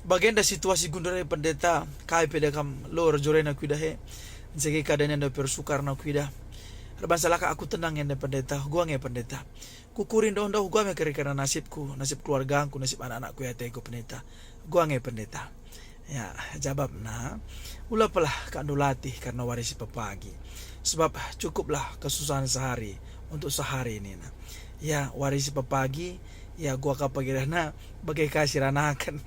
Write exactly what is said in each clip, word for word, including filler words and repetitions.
Bagenda situasi gundari, Pendeta, kai pe da kam lo erjorena kuidah e, nce keadaan enda pe ersukarna kuidah. Erban salaka aku tenang enda, Pendeta, gua nge, Pendeta. Kukuri ndauh-ndauh gua me keri-, kerna nasibku, nasib keluargangku, nasib anak-anakku i ateku, Pendeta. Gua nge, Pendeta. Ya, jabapna, ulapalah kak ndu latih kerna wari si pepagi. Sebab cukuplah kesusahan sehari untuk sehari nina. Ya, wari si pepagi, ya, gua ka pagi rehna bage ka si ranaken.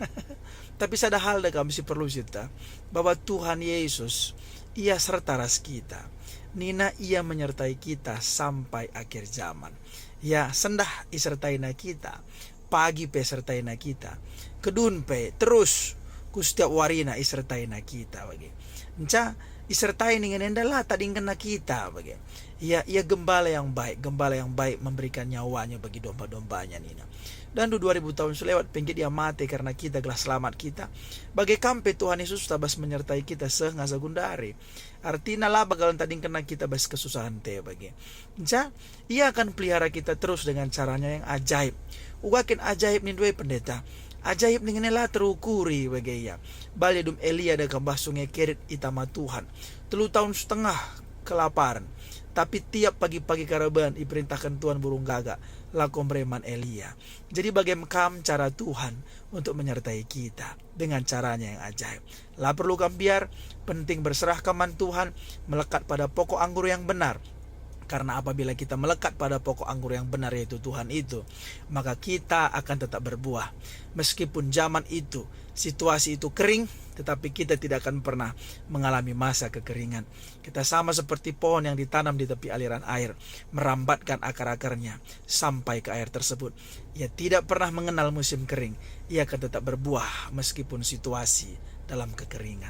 Tapi sada hal da kam si perlu sita, bahwa Tuhan Yesus, Ia serta ras kita. Nina Ia menyertai kita sampai akhir zaman. Ya, sendah isertaina kita, pagi pe sertaina kita, kedun pe terus ku setiap warina isertaina kita bage. Nca isertai ningen enda la tadingkenna kita bage. Ya, Ia gembala yang baik, gembala yang baik memberikan nyawanya bagi domba-dombanya nina. Dan dua ribu tahun selewat penggit Ia mate karena kita gelah selamat kita. Bage kam pe Tuhan Yesus tabas menyertai kita seh ngasa gundari. Artina la bage tadingkenna kita bas kesusahan te bage. Nca, Ia akan pelihara kita terus dengan caranya yang ajaib. Uga kin ajaib nindu e, Pendeta. Ajaib ningen e la terukuri bage ia. Bali dum Elia da kembah sungai Kerit itama Tuhan. Telu tahun setengah kelaparan. Tapi tiap pagi-pagi karaban iperintahken Tuhan burung gagak lako mbere man Elia. Jadi bage me kam cara Tuhan untuk menyertai kita dengan caranya yang ajaib. La perlu kam mbiar, penting berserah kam man Tuhan, melekat pada pokok anggur yang benar. Karena apabila kita melekat pada pokok anggur yang benar, yaitu Tuhan itu, maka kita akan tetap berbuah. Meskipun zaman itu, situasi itu kering, tetapi kita tidak akan pernah mengalami masa kekeringan. Kita sama seperti pohon yang ditanam di tepi aliran air, merambatkan akar-akarnya sampai ke air tersebut. Ia tidak pernah mengenal musim kering. Ia akan tetap berbuah meskipun situasi dalam kekeringan.